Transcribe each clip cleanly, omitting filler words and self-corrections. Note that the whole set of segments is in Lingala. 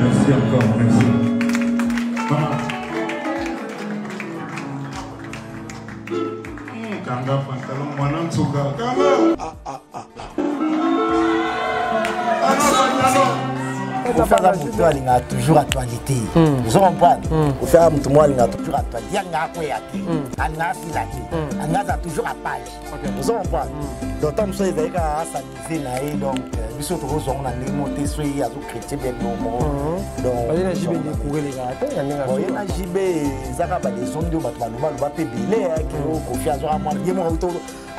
Merci encore, merci. Maman. Kanga pantalon mwana nsuka. Kanga. Ah ah ah. Kofi aza moto alingaka toujours actualité. Ozo comprendre? Kofi aza moto moko alingaka toujours actualité, alingaka akweya te, alingaka asila te, alingaka aza toujours à page. Ozo comprendre? Donc ntango mosusu ezali kaka asamize na ye, donc biso tokozwa ngo na ndenge moko te so ye azochrétien bien biloko moko. Donc ye na JB eza kaka badesonde oyo bato balobaloba mpe ebele ke Kofi azwaka mwana ye moko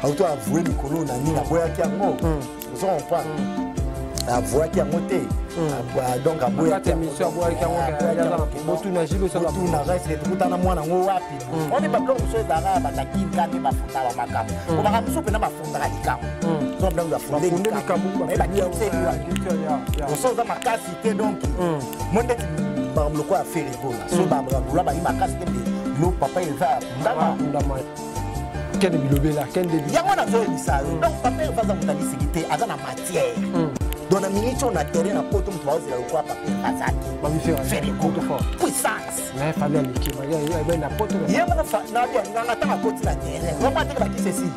auto avoue likolo na nini, aboyaki yango. Ozo comprendre? Avoyaki yango te, donc aboyaki yango. Tokutana mwana yango wapi? Wana babiloko mosusu ezalaka batakika nde bafundaka makambo, po makambo mosusu mpena bafundaka likambo, so biloko bafunde likambo bakiteli oso oza makasi te. Donc mo ndeti makambo lokola ya Ferre Gola, so bagaulois bali makasi te, lo papa eza akundama. Kende bilobela, kende. Yango nazoyebisa yo. Donc papa Herve aza moto alisiki te, aza na matière. Donc na miniti oyo na terrain na poto, moto baozela lokola papa Herve aza te. Ferre Gola puissance. Mais Fally aleki na poto. Ye moko nabia nganga ntango akoti na terrain, vraiment ateke bakisi esi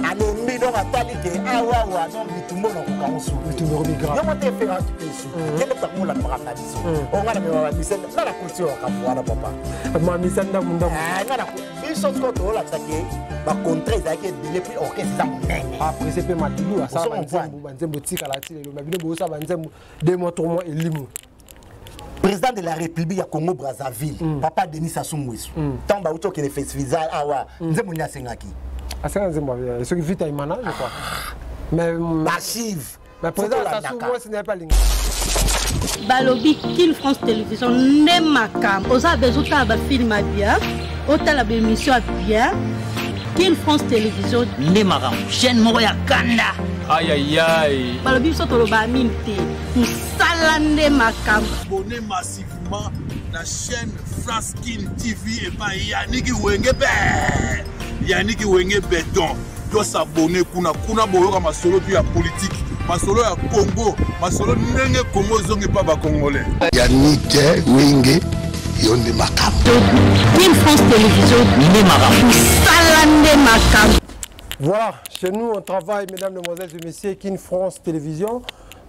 alembi. Donc atali ke awawa, donc bitumba na kokango su yo mo te. Ferre atupe esu kende takomolanda makambo na biso. Onga na mema bamise nga na koti oyo makambo wana, papa. Mamisa ndambu ndambu. Nga na biso sikoyo toolakisa ke bacontrat ezalaki ebele, puis orchestre eza monene. Aprese mpe madilu asala banzembo, banzembo etikala ti lelo. Babino bosala banzembo 2 mois, 3 mois elimu. Président de la République ya Congo Brazzaville, papa Denis Sassou Nguesso, ntango bauti okende festival awa, nzembo nini asengaki? Asenga nzembo soki Vita Imana, je crois, mais baarchive. Mais président Sassou, mwasi na ye mpe alinga. Balobi Kin France Télévision nde makambo. Oza besoin otala bafilm ya bien, otala baémission ya bien, Kin France Télévision nde makambo, chaîne moko ya kanda. Ayayay. Balobi biso toloba mingi te, mosala nde makambo. Abonnez massivement na chaîne France Kin TV epai Yaniki Wenge be Yaniki Wenge Beton. Tos'abonner kuna kuna, boyoka masolo tu ya politike, masolo ya Congo, masolo ndenge Congo ezongi mpa bacongolais. Yannick Wenge, yo nde makambo. Kin France Télévision nde makambo. Mosala nde makambo. Voilà, chez nous on travaille, mesdames, mesdemoiselles et messieurs, Kin France Télévision,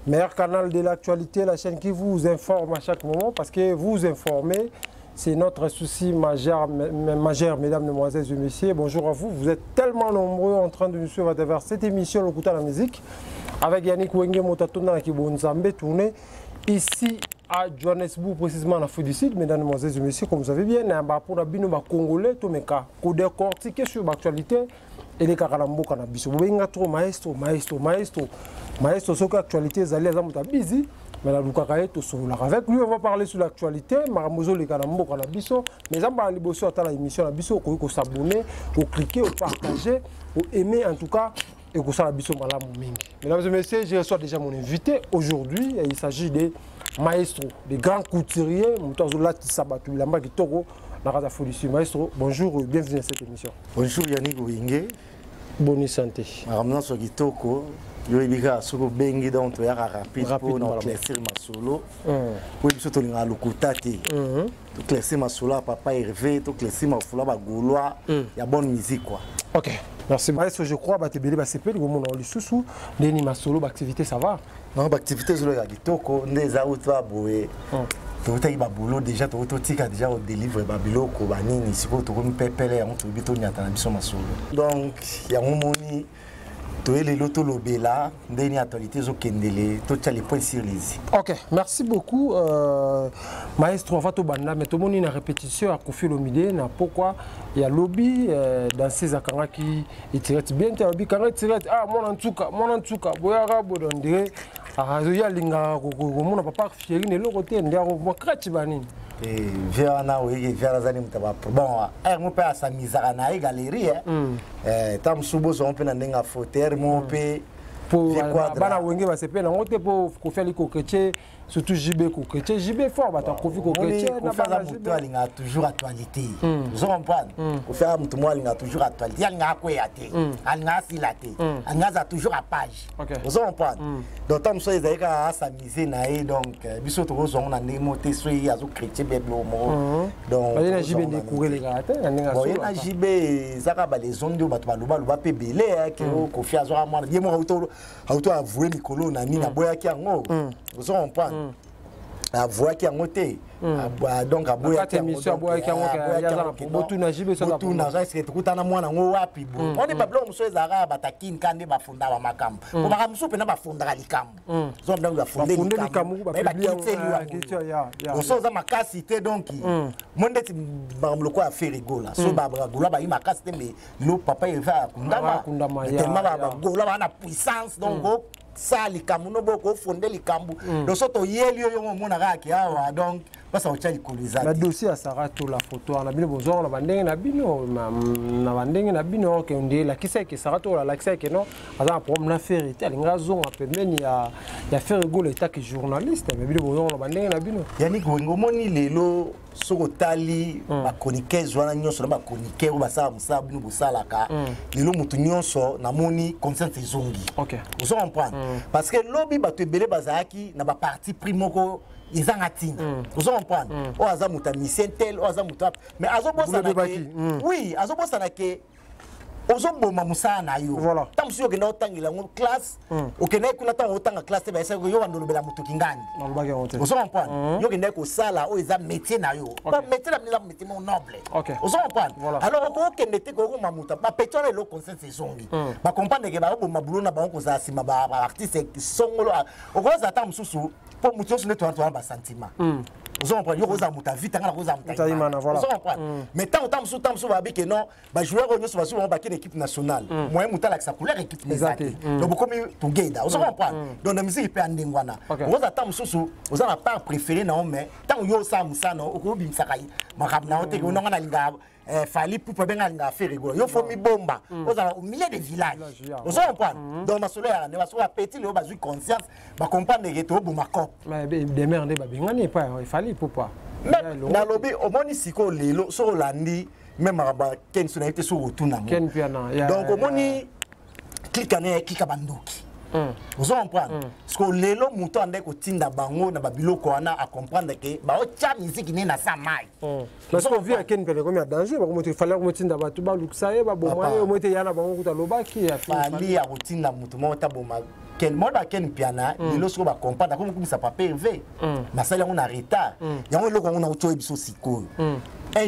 meilleur canal de l'actualité, la chaîne qui vous informe à chaque moment, parce que vous informer, c'est notre souci majeur, majeur, mesdames, mesdemoiselles et messieurs. Bonjour à vous, vous êtes tellement nombreux en train de nous suivre à travers cette émission, Le Kouta la musique, avec Yannick Wenge Motatona Kibonzambe, tourné ici à Johannesburg, précisément en Afrique du Sud, mesdames, mesdemoiselles et messieurs, comme vous savez bien, pour la bino congolais, tout mes cas, décortiquer sur l'actualité, elekaka na mboka na biso. Bobenga trop maestro, maestro, maestro, maestro. Soki actualité ezali, aza moto abizi, mais nalukaka ye, tosololaka avec lui. On va parler sur l'actualité, makambo ezoleka na mboka na biso. Mais eza mbala liboso atala émission na biso, okoki kos'abonner, ocliquer, opartager, oaimer. En tout cas ekosala biso malamu mingi. Mesdames et messieurs, je reçois déjà mon invité aujourd'hui. Il s'agit de maestro, des grands couturiers, moto azolatisa bato bilamba kitoko na kati ya Folisi. Maestro, bonjour et bienvenue à cette émission. Bonjour Yannick Wenge. Bonne santé? Makambo nyonso kitoko. Yo oyebi kaka soki obengi, donc toyaka rapide mpona oclaircir masolo oyo biso tolingaka lokuta te. Toclaircir masolo ya papa Hervé, toclaircir masolo ya bagaulois ya bonne musique, quoi. Ok, merci maestro. Je crois bato ebele basepeli komona lisusu. Ndeni masolo, baactivité, ça va? Non, baactivité ezoleka kitoko nde eza uta boye. Tokutaki baboulot déjà, tokoki totika déjà kodélivre babiloko banini. Sikoyo tokomi pepele, yango toyebi toniata na biso masolo. Donc yango moni toye lelo tolobela ndeni actualité ezokendele, totia les points sur les i. Ok, merci beaucoup, maestro. Avant tobanda, mais tomoni na répétition ya Kofi Olomide na pokwa ya lobi, danseuse akangaki etirette bien te. Alobi kanga etirette, ah, mwana ntuka, mwana ntuka boyaka bodo ndire azoya alingaka komona papa fieri na eloko te, nde mwa crèche banini. Vie wana oyeki, vie wana azali moto bon aire mo mpe asamizaka na ye galerie ta mosusu bozwango mpe na ndenge ya faute aire mo mpe. Bana Wenge basepeli yango te mpo Kofi ali kokretie. Surtout JB kochrétien, JB fort, bato akofi kochrétien. Kofi aza moto alingaka toujours actualité, ozo comprendre? Kofi aza moto moko alingaka toujours actualité, alingaka akweya te, alingaka asila te, alingaka aza toujours à page, ozo comprendre? Donc ntango mosusu ezali kaka as'amuser na ye. Donc biso tokozwango na ndenge moko te so ye azochrétien be biloko moko. Donc ye na JB nde courant te na ndenge. Bon, ye na JB eza kaka baleçon nde oyo bato balobaloba mpe ebele ke Kofi azwaka mwana ye moko, auto avoué mikolo na nini, aboyaki yango, ozo comprendre? Avouaki yango te, donc aboyaki yango. Eske tokutana mwana yango wapi? Bo oni babiloko mosusu ezalaka ya batakini ka nde bafundaka bamakambo, po makambo mosusu mpena bafundaka likambo, ozo bafunde likambo, bakiteli yango, so oza makasi te. Donc mo ndeti makambo lokola ya Ferre Gola, so bagola bayi makasi te, mais lelo papa eva akundama tellement bagola baa na puissance. Donc osala likambo no boko ofonde likambo, donc so toyeli oyo omona kaka ke awa, donc mpasa otya likolo eza. Na dossier ya Sara Tola, photo wana bino bozwaka na bandenge na bino, na bandenge na bino ke nde elakisa eke Sara Tola alakisa eke non, aza na problème na Ferre te, alingi azonga pembeni ya Ferre Gola etake journaliste, mais bino bozwaka na bandenge na bino. Yannick Wenge, omoni lelo soki otali bachroniqueuse wana nyonso na bachroniqueur oyo basala mosala bino bosalaka, lelo motu nyonso namoni conscience ezongi, ozo comprendre? Parce que lobi bato ebele bazalaki na baparti pris moko ezanga ntina, ozo comprendre? Oyo aza moto ya musicien tel, oyo aza moto, mais azobosana ke, oui, azobosana ke ozoboma mosala na yo. Ntango mosusu okenda otangela yango classe, okendaki kuna, ntango otanga classe te, bayesaki yo banda olobela motoki ngani, ozo comprendre? Yo okendaki kosala oyo eza métier na yo, métier na bino eza métier moko noble, ozo comprendre? Alors okokende te kokoma moto bapeti wana. Eloko conscience ezongi, bacomprendre ke baoboma bulo na bango kozala nsima baartiste songolo. Okozala ata mosusu mpo moto nyonso nde towana basentiment, ozo comprendre? Yo kozala moto avita, nga na kozala moto, ozo comprendre? Mais ntango ta mosusu, ntango mosusu babi ke non, bajoueur oyo nyonso bazwi bango bake na équipe nationale, moyen moto alakisa couleur équipe eza te, donc bokomi together, ozo comprendre? Donc na musique mpe ya ndenge wana, okozala ta mosusu oza na part préféré na yo, mais ntango yo osala mosala na yo, okobimisaka makambo na yo te ke ononga nalingaka Fally Ipupa, benga alingaka Ferre Gola. Yo fo mibomba, ozala au milieu de village, ozo comprendre? Donc masolo yaka nde masolo ya petit. Lelo bazwi conscience, bacomprendre ke toboma cop. Demer nde babengani epai Fally Ipupa. Nalobi, omoni sikoyo lelo soki olandi même makambo ya Ken, so nayebi te soki otuna yango. Donc omoni klika na ye, klika bandoki, ozo comprendre? Parce que lelo moto ande kotinda bango na babiloko wana, acomprendre ke baotya miziki ne na sa mai. Parce que vie ya Ken pene ekomi ya danger, bakomoto Fally akomotinda bato balukisa ye, baboma ye, omo ete ya na bango kuta alobaki. Fally akotinda moto moko ta boma Ken moko. Baken Piana lelo sikoyo bacomprendre, akomi komisa papa Hervé, basali yango na retard. Yango eloko yango nauti oyebi biso sikoyo, un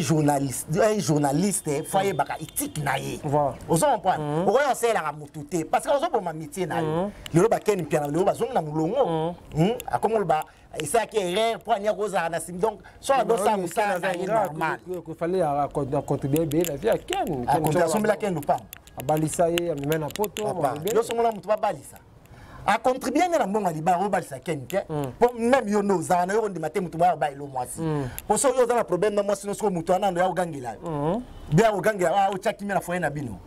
journaliste fo ayebaka éthique na ye, ozo comprendre? Okoki osalelaka motu te parce que ozoboma métier na yo. Lelo baken Piana lelo bazongi na molongo, akomi oloba esalaki erreur mpo ania kozala na sim. Donc so adosala mosala na ye normal. Fallait acontribue ebele na vie ya Ken. Asombela Ken lupango. Abalisa ye, amema na Poto. Yo songola moto babalisa, acontribue nde na mbongo ya libala oyo balisa Ken te, mpo même yo nde oza wana, yo kondima te motu baya baelo mwasi, mpo soki oza na problème na mwasi no, soki motu wana ndo ya kogangela yo, be ya kogangela, otya kimia na foyer na bino,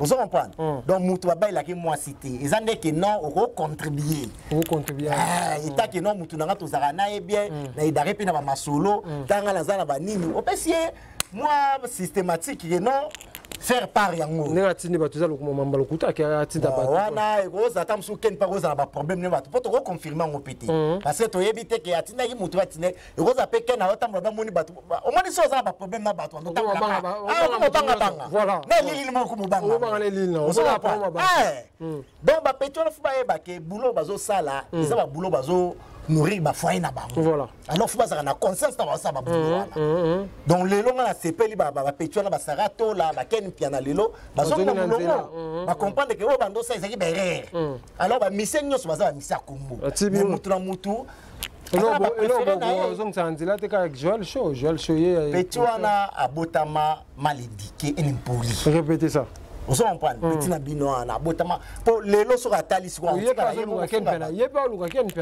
ozo comprendre? Donc motu babayelaki mwasi te, eza nde ke non, okocontribue etake non, motu na nga tozalaka na ye bien, na edare mpe na bamasolo, ntanga naza na banini, opesi ye mwa systématique ke non, faire part yango. Ndenge atindi bato eza lokuma mamba lokuta ake atinda bato. Wana ekozala ata mosusu Ken mpa kozala baproblème ne bato, mpo tokoconfirme yango mpe te, parce que toyebi te ke atindaki motu atindaki. Ekozala mpe Ken aotambola, bamoni bato, omoni so oza na baproblème na bato, mobangabanga na elilili moko mobanga. Donc bapeti wana fo bayeba ke boulot bazosala eza baboulot bazo nourrir bafoyer na bango. Alors fo bazalaka na conscience na bazosala baboulot wana. Donc lelo nga nasepeli, bapeti wana basara Tola, baken Piana, lelo bazongi na molongo, bacomprendre ke oyo bandosala ezalaki baerreur. Alors bamusicien nyonso baza bamusicien ya Kombo, mais mutu na mutu ozongisa na nzela te kaka Joel Show, Joel Show ye. Petit wana abotama mal éduqué et impoli. Répétez ça. Ozo comprendre? Petit na bino wana abotama, mpo lelo soki atali sikoyo, ye mpe aluka Ken Piana.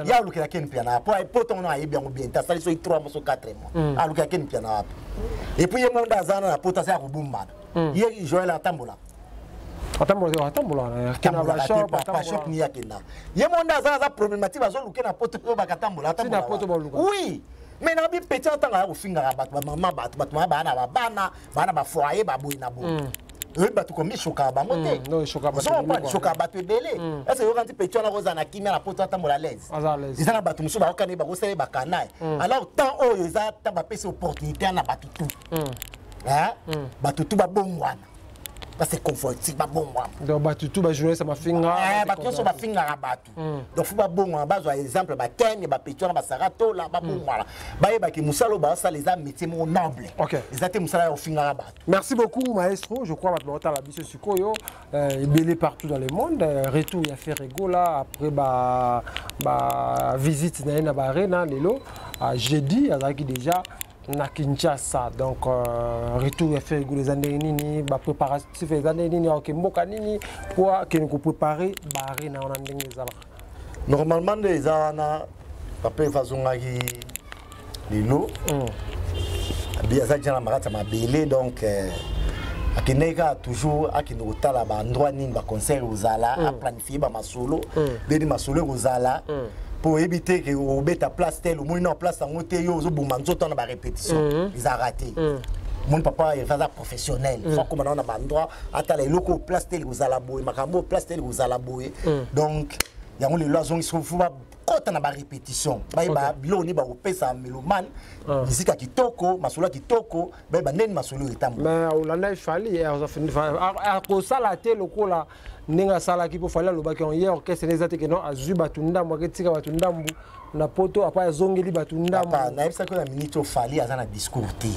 Ye alukela Ken Piana po ntongo ayebi yango bien te. Asali soki 3 mois, so 4 mois, alukela Ken Piana wapi? Et puis ye mo nde aza wana na poto, aza ya kobumbana. Ye Joel atambola. Atambolaka papa, shop ni akenda ye mo nde aza problématique, bazoluke na poto oyo bakatambola. Na poto baluka. Oui, mais na bi petit ntanga ya kofingaka bato, bamama, bato, bato mama baa na babana, baa na bafoyer, baboye na boye. Oyebi bato komi eshokaka bango te, eshokaka bato ebele. Ese yoka nti petit wana kozala na kimia na poto, atambola l'aise. Eza na bato mosusu baokani bakosala ye bakanaye. Alors temps oyo eza temps bapesi opportunité na bato tu, bato tu babongwana, base conforti, babongwana. Donc bato tu, bajournaliste bafinga. Bato nyonso bafingaka bato, donc faut babongwana, bazwa exemple bakene bapeti wana, basara tola, babongwana, bayebaki mosala oyo baosala eza métier moko noble, eza te mosala ya kofingaka bato. Merci beaucoup maestro. Je crois bato baotala biso sikoyo ebele partout dans le monde. Retour ya Ferre Gola après ba visite na ye na baarena lelo jeudi, azalaki déjà na Kinshasa. Donc retour ya Ferre Gola eza ndenge nini? Bapréparatif eza ndenge nini? Aoke mboka nini po akende koprépare baarena wana ndenge ezalaka? Normalement nde eza wana, papa Eva azongaki lelo, aza déjà na makati ya mabele. Donc akendaki kaka toujours, akende kotala baendroit nini baconcert ekozala, aplanifie bamasolo ndeni masolo ekozala, mpo oyebi te ke obeta place tel, omoni na place yango te, yo ozoboma nzoto wana, barépétition ezalaka te. Moni papa Eva aza professionnel, faut akóma nao na baendroit, atala eloko place tel ekozala boye, makambo place tel ekozala boye. Donc yango lelo azongisi, faut bakɔta na barépétition, bayeba biloko nini bakopesa mélomane, misika ya kitoko, masolo ya kitoko, bayeba ndeni masolo oyo etambola. Mais olanda Fally akosala te lokola ndenge asalaki, mpo Fally alobaki ye orchestre eza te, keno azwi bato ndambu, aketika bato ndambu na poto, apa azongeli bato ndambu. Nayebisaki na minute oyo, Fally aza na discours te,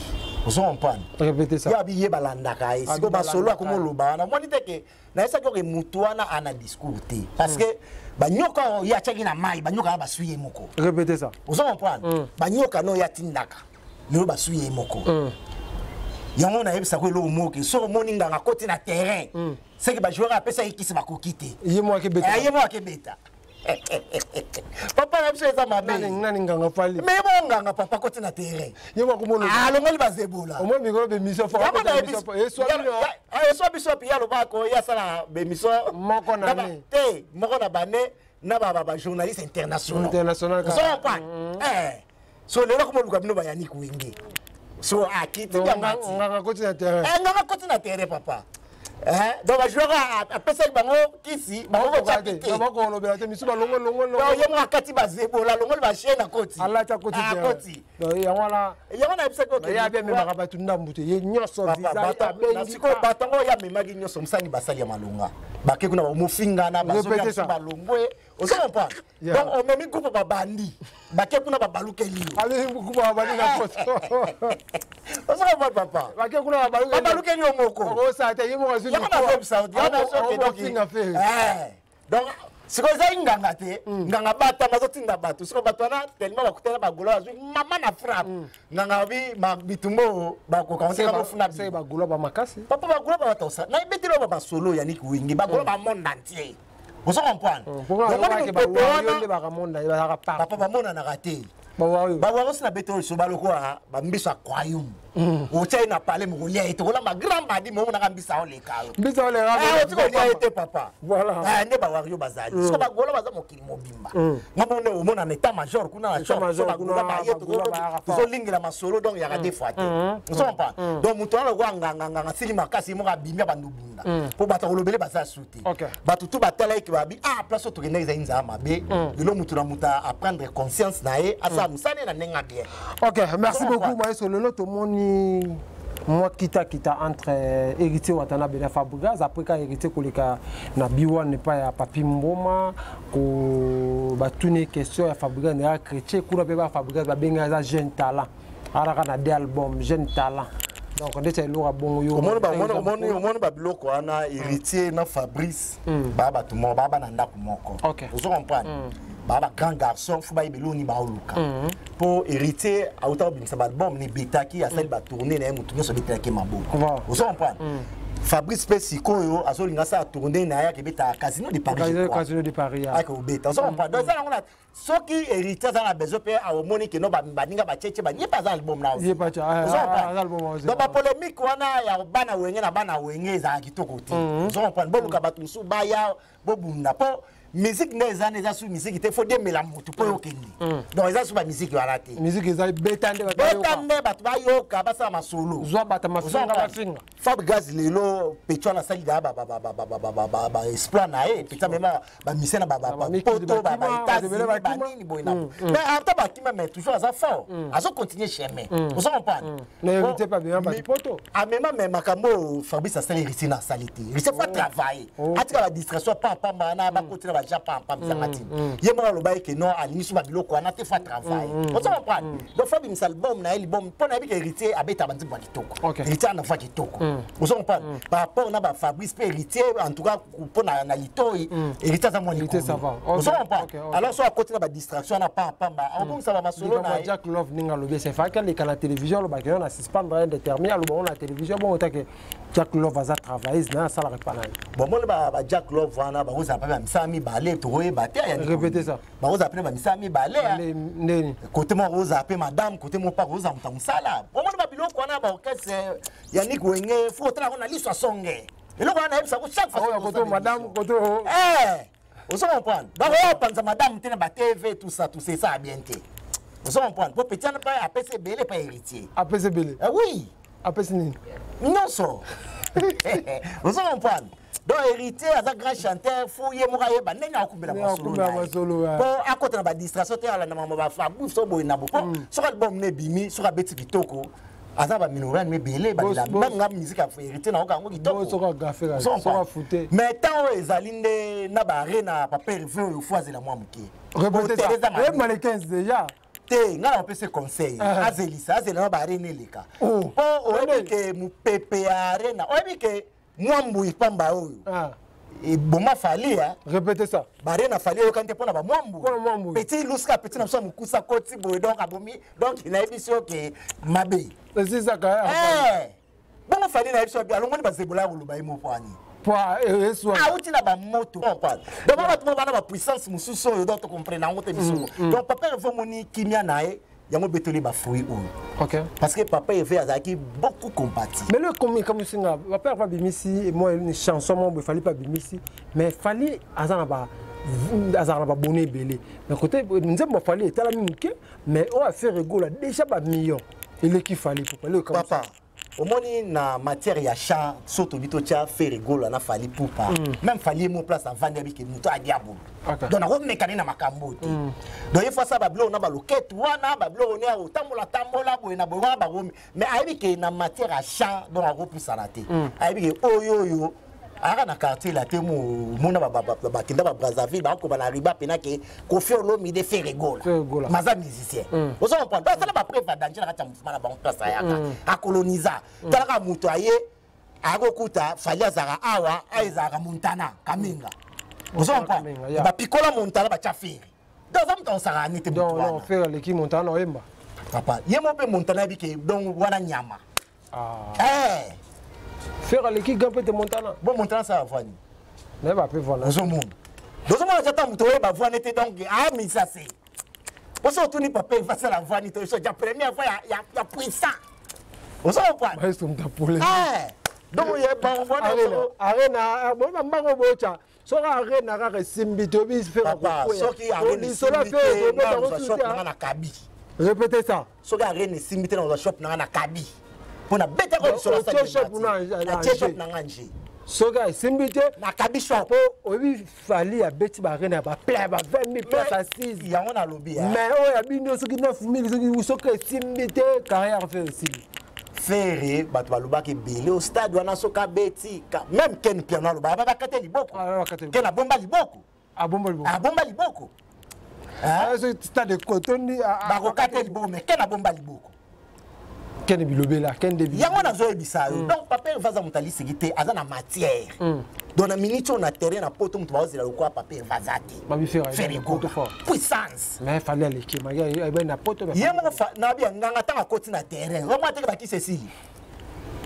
ozo comprendre? Répétez ça. Ye abi ye balandaka ye, sikoyo masolo akomoloba wana, omoni te ke nayebisaki oke mutu wana ana discours te, parce que banyoka oyo ye atiaki na mai, banyoka wana baswi ye moko. Répétez ça. Ozo comprendre? Banyoka no ye atindaka lelo baswi ye moko. Yango nayebisako eloko moke: soki omoni nganga akoti na terrain, seke bajoueur apesaki kisi bakoki te. Ye moko akebeta. Ye moko akebeta. Papa na biso eza mabe. Nani nganga? Fally? Mais ye moko nganga, papa akoti na terrain. Ye moko akomona. Alongoli bazebola. Omoi mikolo bémission. Eswa biso api, ye alobaka ye asala bémission moko na ne. Te, moko na bane na bajournaliste internationaux. International. Ozo comprendre? So lelo akomoluka bino bayani wenge, so akiti. Nganga akoti na terrain. Nganga akoti na terrain, papa. Donc bajoueur apesaki bango kisi, bango kotiaki te. Bakolobela te, misu balongo longo. Ye moko akati bazebola, alongoli bachaine, akoti. Alati, akoti. Akoti. Yango wana. Yango nayebisaki. Ye abi amemaka bato ndambu te, ye nyonso. Sikoyo bato yango oyo amemaki nyonso, mosani basali ya malonga bake kuna, bamofingana, bazoya balongwe, ozo comprendre? Donc omemi groupe babandi, bake kuna, babalukeli yo. Ali groupe babandi na poto. Ozo comprendre, papa? Bake kuna. Babalukeli yo moko. Osala te, ye moko azwi. Yango nazobisa. Donc sikoyo ezali nganga te, nganga batama azotinda bato. Sikoyo bato wana tellement bakutana, bagolo azwi mama na frappe, nganga bi bitumba bakoka mofuna. Bagolo bamakasi. Papa, bagolo babatosa nayebeteli oyo bamasolo Yannick Wenge, bagolo bamonde entier, ozo comprendre? Papa, bamonanaka te. Bawaro si na bete oyo so balokola bambiso ya croyaume, otia ye na pale, mokolia ye te. Kolamba grand badi, momonaka mbisa oleka yo, oti kolia ye te, papa. Nde bawario bazali. Siko bagolo baza mokili mobimba, ngambo omona na état major kuna na baye tozolingela masolo, donc yaka des fois te, ozo comprendre? Donc moto wana lokola nganganganga asili makasi moko, abimi, abandu bunda mpo bato akolobele baza su te. Bato tu batala eke babi: ah, place oyo tokendaki ezali nzala mabe. Lelo moto na moto aprendre conscience na ye, asala mosala ye na ndenge ya bien. Ok, merci beaucoup maestro. Lelo tomoni mwa kitakita entre Héritier Watanabe na Fabregas, après ka Héritier koleka na B1 epai ya Papi Mboma, ko batuni question ya Fabregas na ya chrétien kuna mpe ba Fabregas babengi aza jeune talent, alaka na de album jeune talent. Donc ndeti eloko bongo yo. Omoni babiloko wana, Héritier na Fabrice baa bato moko, baa bana ndako moko, ozo comprendre? Baa ba grand garçon, faut bayeba eloko nini baoluka, mpo Héritier auta kobimisa baalbum na ebetaki, asali batourne na ye, motu nyonso abetelaki maboko, ozo comprendre? Fabrice mpe sikoyo azolinga asala tournée na ye, akebeta Casino de Paris, je crois. Casino de Paris ya. Akobeta, ozo comprendre? Donc eza nango na soki Héritier aza na besoin mpe aomoni keno baninga bacheche ye mpe aza album na Ye mpe Ozo comprendre? Aza album na Donc bapolémique wana ya bana Wenge na bana Wenge ezalaka kitoko te, ozo comprendre? Boluka bato mosusu baya bobunda, mpo musique nde eza na eza su musique te, faut demela motu mpo yokende. Donc eza su bamusique wana te. Musique eza beta nde bato beta bayoka. Nde bato bayoka, basala masolo. Zwa bato mafinga, bafinga. Fabregas lelo petit wana asali daa baexploit na ye. Petit amema bamise na bamikili bapoto, bakima, baétats-unis, ebele bakima. Banini boye na mais ata bakima, mais toujours aza fort, azocontinue chemin, ozo comprendre? Na Héritier mpe amema bato poto. Amema, mais makambo oyo Fabrice asali, Héritier na asali te. Héritier faut travailler, atika badistraction pampamba wana, bakoti na baja pampamba, ezanga ntina. Ye moko aloba ye ke non, alingi so babiloko wana te, faut travailler, ozo comprendre? Donc faut abimisa album na ye, libom mpo nayebi ke Héritier abeta banzembo ya kitoko. Héritier ana voix kitoko, ozo comprendre? Par rapport na bafabrice mpe Héritier, en tout cas mpo na litoi, Héritier aza mwa Héritier, ça va. likolo, ozo comprendre? Alors so akoti na badistraction wana pampamba, akobongisa bamasolo likambo na ya ye. Jack Love, ndenge alobi, c'est vrai aleka na télévision, alobaki yo na suspendre indéterminé, aloba ngo na télévision bongo take. Jack Love aza travailleuse na ye, asalaka epa na ye. Bon, moni ba Jack Love wana bakozala mpe bamisala mibale, tokoyeba te. Répétez ça. Bakozala mpe bamisala mibale. Ndeni? Kote moko kozala mpe madame, kote moko mpa kozala moto ya mosala. Omoni babiloko wana, baorchestre Yannick Wenge, faut otala yango na liso ya songe. Eloko wana nayebisako chaque fois. Oyo koto madame, koto Ozo comprendre? Bakoya kopanza madame te na batv, tout ça, tout ça, eza bien te, ozo comprendre? Po petit wana mpe apesi ebele pa Héritier. Apesi ebele? Eh oui. Apesi nini? Nyonso, ozo comprendre? Donc Héritier aza grand chanteur, faut ye moko ayeba ndenge akumbela Ndenge masolo akumbela na ye. masolo, ya. Po akota na badistraction te, alanda makambo bafabrice so boye na bo, po soki album ne ebimi, soki abeti kitoko, aza baminorani mebele. Banga musique ya Héritier nayoka yango kitoko. Soki agafe kaka, Ozo soki comprendre? afute. Mais ntango oyo ezali nde na baarena, papa Herve oyo, faut azela mwa moke. Répétez ça. Teresa Mabe. Oyeba le 15 déjà. Te, ngai na kopesa conseil, azelisa, azela na baarena eleka, Oh. mpo oyebi ke mopepe ya arena, oyebi ke mwa mbui pamba oyo eboma Fally ya. Répétez ça. Baarena Fally oyokani te mpo na bamwambu. Mpona mwambu. Petit luska, petit na biso ya mokusa koti boye, donc abomi. Donc nayebi so ke mabe. Esisaka. Eh, bongo Fally nayebi so alongoli bazebola ya koloba ye moko ani. Po eswa. Awuti na bamoto, comprendre? Donc bato mo bana bapuissance mosusu oyo, donc tocomprendre yango te biso. Donc papa Herve, omoni kimia na ye, yango betoli bafruit oyo. Parce que papa Herve azalaki beaucoup compati. Mais le comme comme singa papa Herve abimisi moi une chanson mo Fally pa bimisi, mais Fally aza na ba azalaka na babone ebele, mais côté nzembo Fally etalami moke, mais oyo Ferre Gola déjà bamillion eleki Fally. Pourquoi le Papa, omoni na matière ya chant, so tobi totya Ferre Gola na Fally Ipupa, même Fally ye mo place avandi abike moto adiabolo. Donc nakomekani na makambo te. Donc ye faut asala babiloko na balokete wana, babiloko ne ya kotambola tambola boye na boye wana bakomi, mais ayebi ke na matière ya chant, donc akopusana te. Ayebi ke oyo oyo ayaka na quartier la te, mona bakenda ba Brazzaville, bakoba na riba pena ke Koffi Olomide, Ferre Gola maza musicien, ozo comprendre? Asala bapreuve ya danger na kati ya mouvement na bango. Place ayaka akoloniza, talaka moto aye akokuta Fally azalaka awa, ezalaka Montana Kamenga, ozo comprendre? Bapikola Montana, batya Ferre. Donc aza moto akosaka nete moto wana. Ferre aleki Montana oyemba. Papa, ye mo mpe Montana yebi ke donc wana nyama. Ferre aleki grand mpe te Montana. Bon, Montana asala voini. Nayeba mpe voilà. Ozomona, ozomona ata moto oyeba voine te, donc amisa se poso otuni papa efasala voini te, so ja première fois ya puissant, ozo comprendre? Maestro mutapole. Donc yeba Arena, bona mbango bocha, soki arena kaka esimbi te, obi Papa, soki arena esimbi te, nga shop nanga na kabi. Répétez ça. Soki arena esimbi te, nazwa shop nanga na kabi mpo na betako lisolo. Natie shop nanga nje. Soki esimbi te. Na kabi shop. Mpo oyebi Fally abeti baarena ya baplein ba 20 000 place assise. Yango nalobi. Mais oyo ya bino, soki 9 000, soki esimbi te, carrière Ferre esili. Ferre, bato balobaki ebele au stade wana, soki abeti, même Ken Piano alobaka bakate liboko, Ken abomba liboko. Abomba liboko. Abomba liboko. Stade ekotondi. Bakokate liboko, mais Ken abomba liboko. Ken bilobela, Ken de. Yango nazoyebisa yo. Donc papa Herve aza moto alisiki te, aza na matière. Donc na minute oyo, na terrain na poto, moto baozela lokola papa Herve aza te. Ferre Gola puissance. Mais Fally aleki na poto. Ye moko nabi ya nganga, ntango akoti na terrain, omwa teke bakisi esili.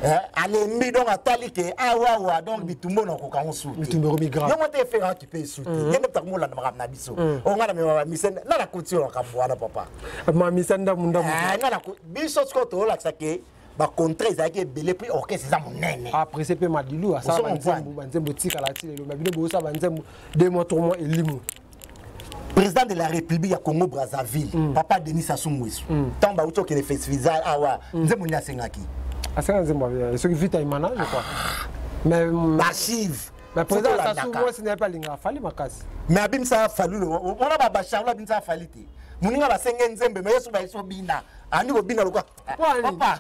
Eh, alembi donc atali ke awawa donc bitumba na okoka ngo su Bitumba ekomi grave. yongo te efeka akipe esu te ye nde mutaka molanda makambo na biso oyo nga na mema bamise nga nakoti oyo makambo wana papa. Mamisa ndambu ndambu. Eh, nga biso sikoyo toolakisa ke bacontrat ezalaki ebele, puis orchestre eza monene. Apprécié mpe Madilu asala Ozo banzembo, banzembo etikala ti lelo. Babino bosala banzembo 2 mois, 3 mois elimo. Président de la République ya Congo Brazzaville, papa Denis Sassou Nguesso, ntango bauti okende festival awa, nzembo nini asengaki? Asenga nzembo soki Vita Imana, je crois, mais Archive. Mais président Sassou, mwasi na ye mpe alingaka Fally makasi. Mais abimisaka Fally wana, bacharlo abimisaka Fally te. Moninga basenge nzembe, mais yesu bayeso bina andi kobina lokwa. Papa, papa,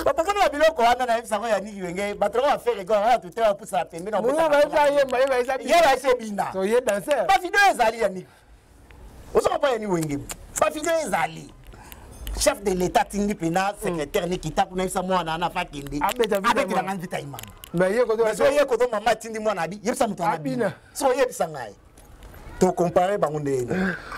mpona babiloko wana nayebisako ya niki wenge, bato loko bafere wana tute bapusaka pembeni. Moninga bayebisa ayemba, ye bayesa. Ye bayesi ebina. So ye danser. Bavideo ezali ya niki, ozoka mpa ya ni wenge, bavideo ezali. Chef de l'État tindi mpena secrétaire nikita kuna, yebisa mwana wana afa kende Abeta Vita. Abetelanga Vita Imana. Mais ye koto. Mais so ye koto, mama atindi mwana abi yebisa moto wana. Abina. So oyebisa ngai, tocompare bango ndenge.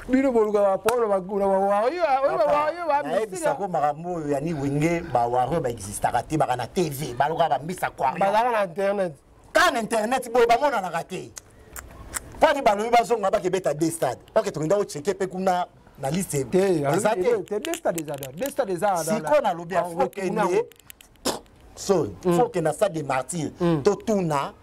Bino boluka baproblème na bawario oyo, bawario. Nayebisako makambo oyo yani wenge, bawario baexistaka te. Baka na TV, baloka bambisa kwario. Bazalaka na internet. Kaka na internet boye bamonanaka te. Mpani balobi bazonga, bakebeta deux stade, oke tokenda ocheke mpe kuna na liste. Te. Baza te. Te, deux stade eza, deux stade eza. Sikoyo nalobi ya faut kende, sorry, faut kende na stade de Martyr, totuna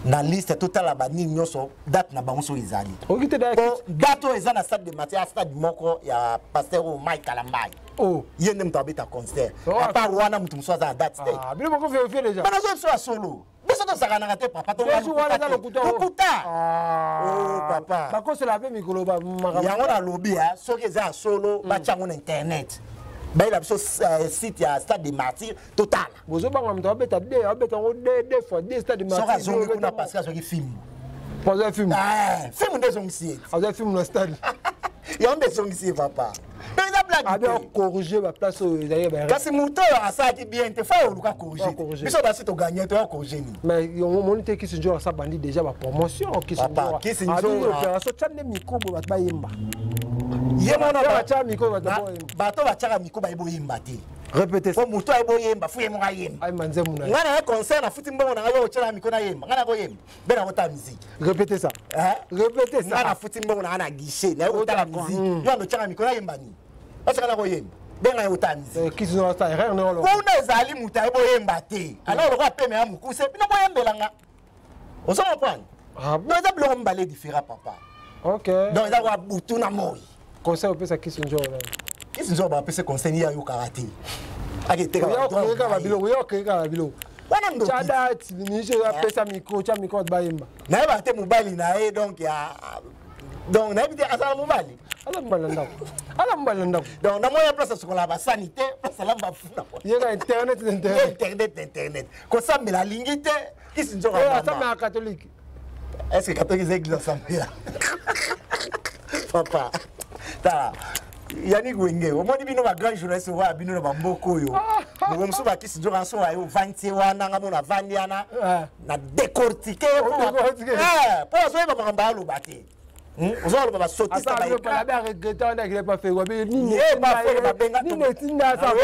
na liste, totala banini nyonso, date na bango soki ezali. Oki te. Po date oyo eza na stade de Martyr ya stade moko ya pasteur oyo Mike Kalambai. Oh. Ye nde moto abeta concert. Oh. À part wana, moto mosusu aza na date te. Ah, bino boko vérifier déjà. Bana zo biso ya solo, biso tosakanaka te, papa. Biso wana eza lokuta. Lokuta. Ah. Oh, papa. Bakosela mpe mikolo makambo. Yango nalobi ya soki eza ya solo, batya yango na internet, bayela biso site ya stade de Martyr, totala. Bozobanga moto abeta de abeta yango deux fois deux stade de Soki azongi kuna parce que azwaki filme. Azwa film. Filme nde ezongisi ye. Azwa film na stade. Yango nde ezongisi ye, papa. Donc eza blague abe te. Acorrige baplace oyo ezali ba. Kasi moto oyo asalaki bien te, fa oluka corrige. Corriger. Biso basi toganye, toya corrige nini? Mais omoni te, Kisi Nzora asa bandi déjà bapromotion. Papa, Kisi Nzora. Opération tya nde micro boye, bato bayemba. Ye mona. Batya micro, bato bayemba. Bato batiaka micro, bayebi oyemba te. Répétez. Po moto ayebi oyemba, fu ye moko ayemba. Ayemba nzembo na ye. Ngai na ye concert, nafuti mbongo na ngai, oyo otyela micro nayemba, ngai nakoyemba mpe nakotala musique. Répétez ça. Répétez Ngai ça. nafuti mbongo na ngai na guichet, naye kotala musique. Yo ando otyaka micro nayemba nini? Osaka nakoyemba, benga ye otala musique. Kisi Nzora asa erreur ne olo. Kuna ezali moto ayebi oyemba te, alors lokola peme ya mokuse, bino boyembelanga, ozo comprendre? Ah bon? Donc eza biloko mibale différent, papa. Ok. Donc eza kwa butu na moi. Conseil opesa Kisi Nzora? Kisi Nzora, bapesa conseil, ye ayokaka te, aketeka. Oyoka babiloko, oyoka babiloko. Wana ndoki. Tya date, ministre apesa micro, tya micro, bato bayemba. Nayebaka te mobali na ye, donc ya donc nayebi te azala mobali. Aza mobali na ndako, aza mobali na ndako. Donc na moya place asokolaka basani te, place alamba funa. Yeka internet na internet. Internet na internet, kosambela alingi te, Kisi Nzoka. Asambelaka catholique. Est ce que catholique eza église asambela? Papa, tala Yannick Wenge, omoni bino bagrand journaliste oyo bino na bamboka oyo, moko mosusu bakisi nzoka so ayo ovandi te wana, nga mona avandi wana na décortique mpo azoyeba makambo aloba te. Ozoloba basotiste.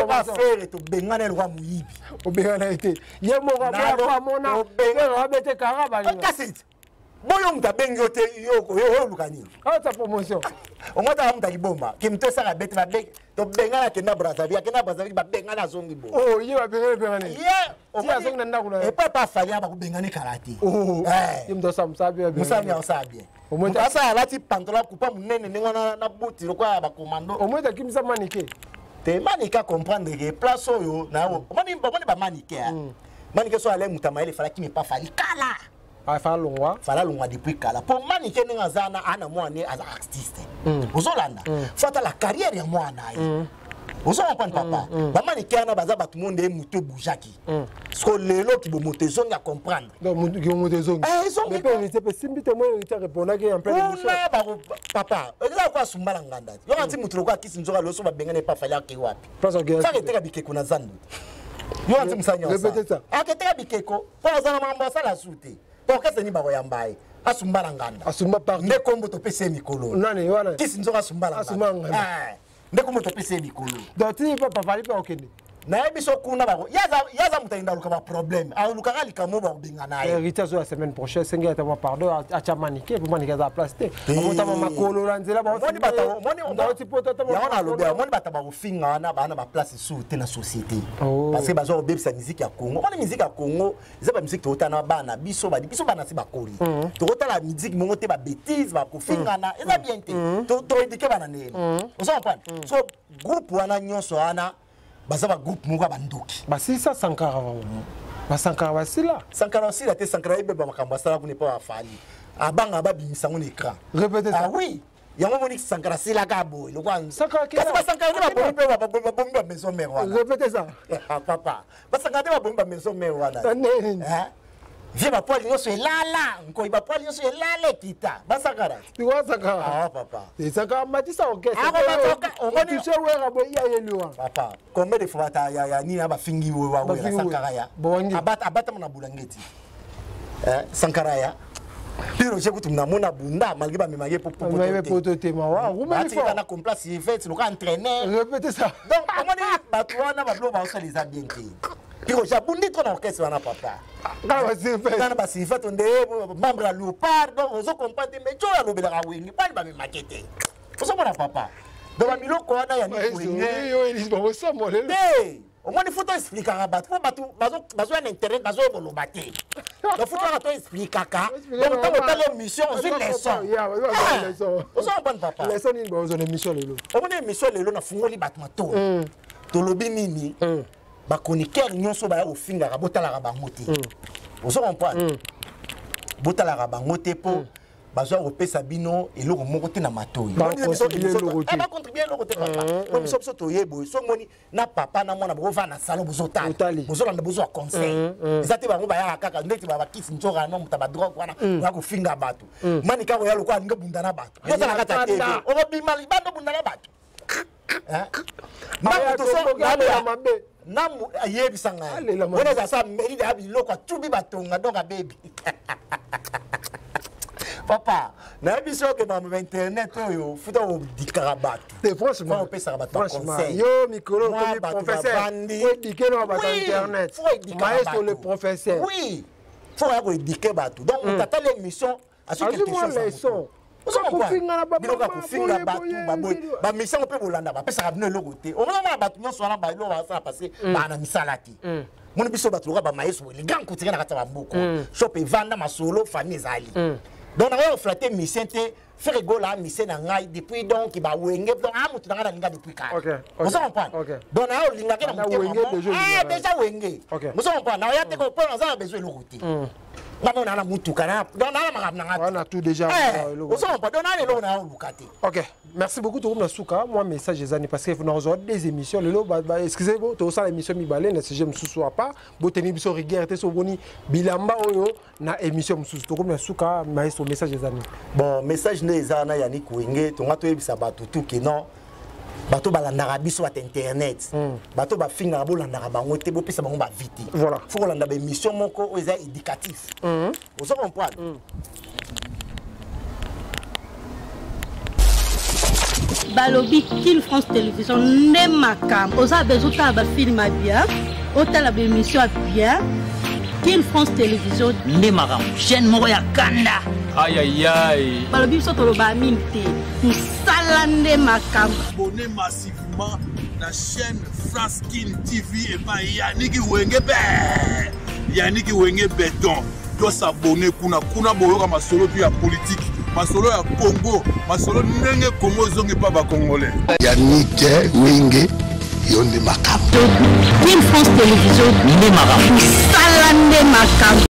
Bafere tobengana elokwa moyibi. Obengana ye te, ye moko amona abete kara. Kasi boyo moto abengi yo te, yo oluka nini? Ata promotion. Omotaka moto aliboma ke moto esaka bete, tobengana, akenda Brazzaville, akenda Brazzaville, babengana, azongi bo. Ye babengana, ebengana ye, azongi na ndako na ye. Epai pa afali bakobengani kala te. Ye moto asala mosala bien. Mosala nini asala bien? Moto asala alati pantalon kupa monene ndenge wana na buti lokola ya bakomando. Omoi akimisa Manike. Te, Manike acomprendre ke place oyo omoni bamanike, Manike so ale moto amayele, efalaki mepa Fally kala. Fala longwa. Fala longwa depuis kala, mpo Manike ndenge aza na ana mwana, aza artiste, ozolanda fo atala carrière ya mwana ye, ozo comprendre, papa? Bamanike wana baza bato mo nde moto ebougeaki siko lelo kibomoto ezongi, acomprendre. Moto ezongi. Ezongi. Mpe héritier mpe simbi te, mo héritier répondaki en pleine émission. Kuna bako papa eza ko asumba na nganda te, yoka nti moto lokola Kisi Nzoka loso babengani epa Fally, ake wapi? Faka eteka bikeko na zando, yo nti mosala nyonso. Répétez ça. Aketeka bikeko mpo aza na makambo asala su te, mpo orchestre nini bakoyamba ye? Asumba na nganda. Asumba partout. Nde kombo topesi ye mikolo. Nani wana? Kisi Nzoka asumba na Asumba na nganda. Nde kombo topesi ye mikolo. Donc ti papa Fally mpe akokende. Nayebi so kuna bako yaza moto alinda aluka baproblème, alukaka likambo bakobengana ye. Héritier azoya semaine prochaine, senge ata mwa pardon, atya Manike po Manike aza place te, abotama makolo na nzela. Yango nalobi, omoni bato bakofinga wana baa na baplace su te na société, parce que bazwa kobebisa musique ya Congo. Omoni, musique ya Congo eza bamusique tokotala na bana biso, badi biso bana si bakoli, tokotala musique moko te, babêtise, bakofingana, eza bien te. Toéduquer bana ndenge ozo comprendre. So groupe wana nyonso wana baza bagroupe moko ya bandoki. Basilisa Sankara, vraiment basankara basila. Sankara osila te. Sankara yebeba makambo asala kuna epa bafali, abanga babimisa ngo na écran. Répétez ça. Ah oui, yango moni Sankara asilaka boye lokwa. Sankara. Kasi basankara nde babomi mpe babomi bamaison mère wana. Répétez ça. Papa, basankara nde babomi bamaison mère wana. Nini? Vie bapoils nyonso elala, nkoi bapoils nyonso elala, ekita basakara. Sankara. Ah papa. Sankara matisa orchestre. Omoni touche Wera boye, iya yeli wana. Papa, combien de fois bata ya nini na bafingi Wera? Sankara ya abatama na bulangeti. Sankara ya Piroger kutu namona bunda malgré bamemaki ye. Poto te, mawa. Na complace Yvette loka entraîneur. Répétez ça. Donc omoni bato wana babiloko baosala eza bien te. Piroger abundi trop na orchestre wana, papa. Kaka na basurveillants nde membre ya Léopard. Donc ozo comprendre te, mais jo alobelaka Wenge bali bamemaki te, ozomona papa. Donc babiloko wana ya Wenge te, omoni, faut toexpliquaka bato mpo bato bazoya na internet, bazoya koloba te. Donc faut kaka toexpliquaka. Donc ntango otali émission, ozwi leçon, ozo comprendre papa. Leçon nini bazozwa na émission lelo? Omoni, émission lelo nafungoli bato matoi. Tolobi nini? Bachroniqueur nyonso baya kofingaka, botalaka bango te, ozo comprendre? Botalaka bango te mpo bazwa kopesa bino eloko moko te na matoi. Bacontribue eloko te, papa. Po biso toye boye, so omoni na papa na mwana bokovanda na salon, bozotala, bozolanda, bozwa conseil. Eza te bango bayaka kaka ndeti bakisi nzoka no moto badrogue wana oya kofinga bato. Mani kaka oya lokola alingi obunda na bato, yoza na kati ya TV, okobima libanda obunda na bato. Namu ayebisa ngai wana eza sa meli ya biloko atubi batonga. Donc abebi papa, nayebi soki okende na internet oyo futa kodikaka bato. Te, franchement. Opesaka bato conseil. Yo mikolo okomi professeur, oéduquer na bato ya internet, maestro le professeur. Oui, faut ya koéduquer bato. Donc moto atali émission azwi quelque chose. Biloko ya kofinga bato baboye, bamission mpe bolanda, bapesaka bino eloko te. Omona bato nyonso wana baeloko basala parce baa na misala te. Moni biso bato loka bamayeso, les grands couturiers na kati ya bambuku, shop evanda, masolo, famille ezali. Donc nakoya koflatter musicien te. Ferre Gola musicien na ngai depuis, donc bawenge, donc a motu na ngai nalinga depuis kala, ozo comprendre? Donc naye olingaki na motema déjà Wenge, ozo comprendre? Naoya te mpo naza na besoin eloko te. Nga mpe naa na mutuka, donc naa na makambo na nga nga tout déjà. Ozo comprendre? Donc naa na eloko na oluka te. Ok, merci beaucoup. Tokomi na suka. Moi message ezani parce que nazwa des émissions lelo, excusez, bo tokosala émission mibale na sujet mosusu à part. Boteni biso rigueur te, so boni bilamba oyo na émission mosusu. Tokomi na suka, maestro, message ezani? Bon, message nde eza wana, Yannick Wenge. Tonga toyebisa bato tu ke non, bato balandaka biso bato internet, bato bafingaka, bolandaka bango te, bopesa bango bavi te. Voilà. Faut kolanda baémission moko oyo eza éducatif, ozo comprendre? Balobi Kin France Télévision nde makambo. Oza besoin otala bafilm ya bien, otala baémission ya bien, Kin France Télévision nde makambo, chaîne moko ya kanda. Ayayay. Balobi biso toloba mingi te, mosala nde makambo. Abonnez massivement na chaîne France Kin TV epai Yaniki Wenge be Yaniki Wenge Béton. Tos'abonner kuna, kuna boyoka masolo tu ya politike, masolo ya Congo, masolo ndenge Congo ezongi mpa bacongolais. Yannick Wenge, yo nde makambo. Kin France Télévision nde makambo. Mosala nde makambo.